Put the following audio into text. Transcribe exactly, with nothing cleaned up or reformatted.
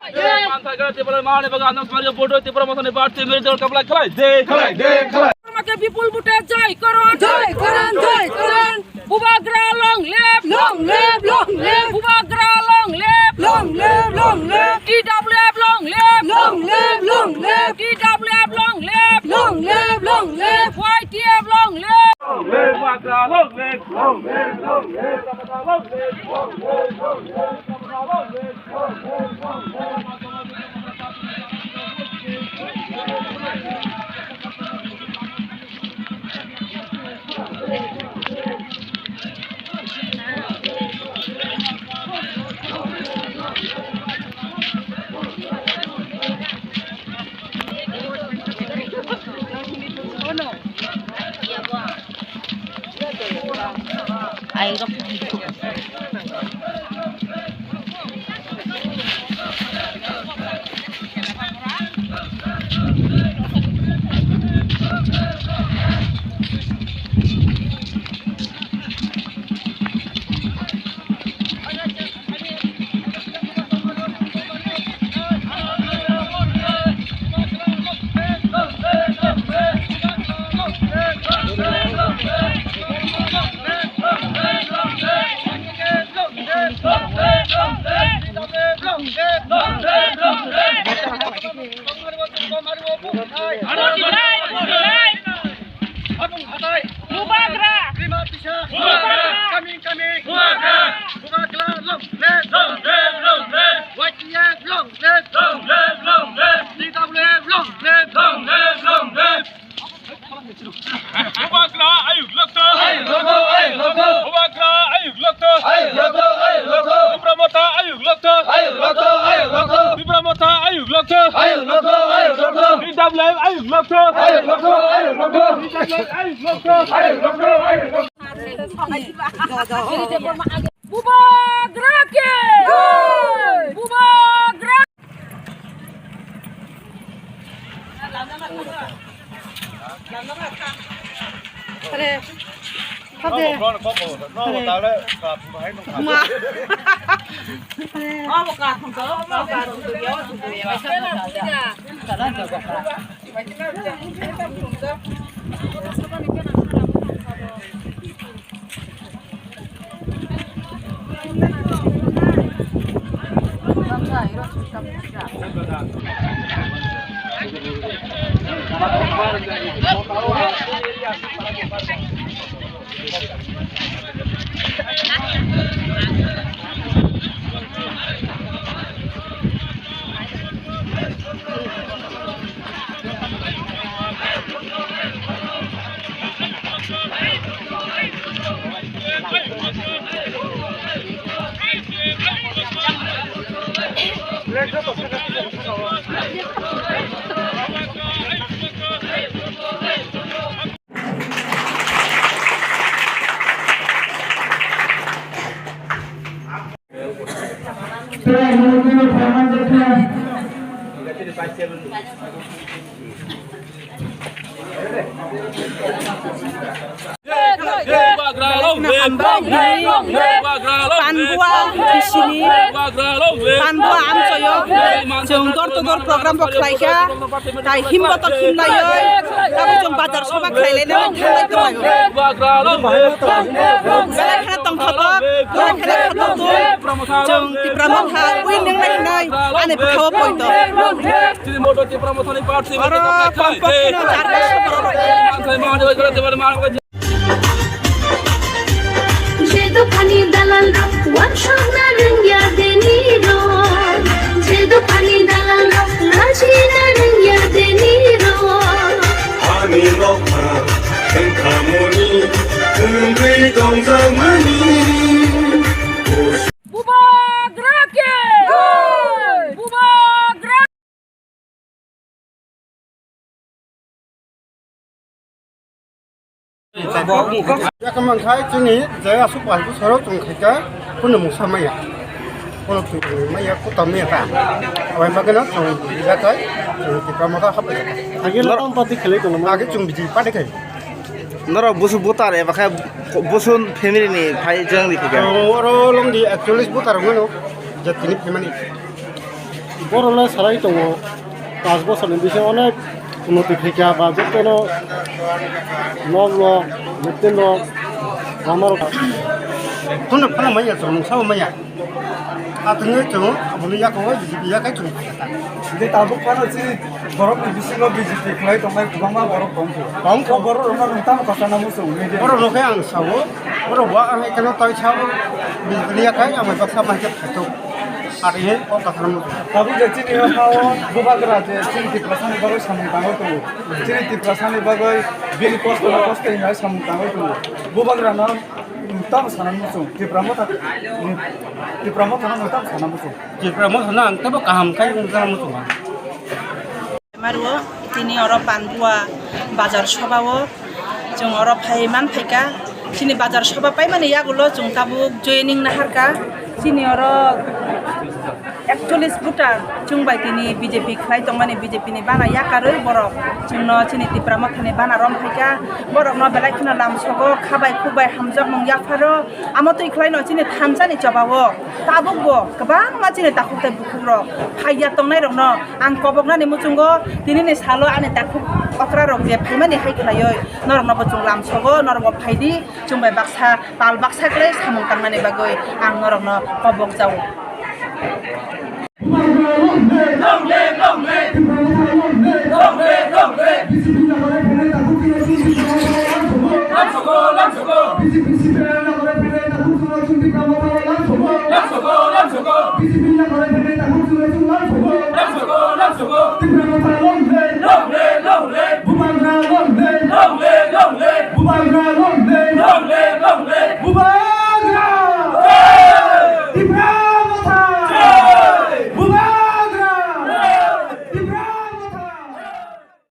Manthai khe Tipra mani bagwi ano sari bodo Tipra Mothani party meri dol kaplai khlai de. Khlai de, khlai. Mate bipul bute jai koron. Jai koron, jai koron. Bubagra long live. Long live, long live. Bubagra long live. Long live, long live. T W F long live. Long live, long live. T W F long live. Long live, long live. Y T F long live. Long live, Bubagra long live. Long live, long live. Bubagra long live. Long live, long live. Bubagra long live. Bubagra! Bubagra! Coming, coming! Bubagra! Bubagra, long live! Long live, long live! Y T F, long live! Long live, long live! T W F, long live! Long live, long live! Bubagra ayuk lokto! Ayuk lokto, ayuk lokto! Bubagra ayuk lokto! Ayuk lokto, ayuk lokto! Tipra Motha ayuk lokto! Ayuk lokto, ayuk lokto! Tipra Motha ayuk lokto! Ayuk lokto, ayuk lokto! T W F ayuk lokto! Ayuk lokto, ayuk lokto! T W F ayuk lokto! Ayuk lokto, ayuk lokto! Bubagra ke! Bubagra! Are, khabe. Are. Ma. Panbua bisini, Panbua amchoyo, chwng door to door program bo khlaikha. Tai himbo to himnaioi, tabuk chwng bazar soba khlailainani thanglai tonglai. Belai kheno tongthokgo, belai kheno khatungthu, chwng Tipra Motha winning nai hinwi ani bwkhao poito. Oro pompok kheno jarga soborok. Je dophani dalal rok wansokna rwngya deni rok, je dophani dalal rok lachina rwngya deni rok. Hani nokha thangkhamoni thwngwi tongjakmani. Bubagra ke! Bubagra! Yakung mankhai chini je aswk pal bwsaro chwng khaikha, kunu mungsa maya. Kono chwng maya, kutam maya ta. Aboni bagwino chwng yakhai, chwng Tipra Motha hapai. Age no tam party khlai tongo. Age chwng B J P party khai. Norok busu voter eba khe busu family ni phai jeng ri khaikha. Oro longdi ekchollis voter wngmano, jatini phaimani. Borok le salai tongo, panch bochor ni bisingo onek unnoti khaikha ba jotono nok rok, latrine rok, lama rok. Phano phano manya chwng, mungsa bo manya. Atwngwi chwng, aboni yakungo B J P yakai chwng. Je tabuk phano chini borok ni bisingo B J P khlai tongnai kwbangma borok tongkho. Tongkho. O borok rokno nwng tamo kasa namo chwng hwnwi de. Borok rok khe ang sao, borok bo ang ekeno twi sao, B J P ni yakai ang bai baksa mai khe phaito. Ari he o kathar mo. Tabuk je chini o ha o bubagra je chini Tiprasani bagwi samung tangwi tongo. Chini Tiprasani bagwi bini kosto no kosto hinwi samung tangwi tongo. Bubagra no tamo sana muchung, Tipra Motha, Tipra Motha no tamo sana muchung. Tipra Motha no ang tebo kaham khai wng sana muchung. Mario, tini oro Pandua bazar soba o chwng oro phai man phaikha. Chini bazar soba paimani yagulo chwng tabuk joining naharkha. Chini oro ekchollis voter chwng bai tini B J P khlai tongmani, B J P ni bana yakarwi borok chwngno chini Tipra Mothani bana rom phaikha. Borokno belai kheno lamsogo, khabai khukbai hamjakmung yapharo. Amo twi khlaino chini thansa ni choba o tabuk bo kwbangma chini takhuk tei bukhuk rok phaiya tongnai rokno ang koboknani muchungo tinini salo ani takhuk okra rok je phaimani hai khlaioi norokno bo chwng lamsogo, norok bo phaidi chwng bai baksa pal baksa khlai samung tangnani bagwi ang norokno kobok jao.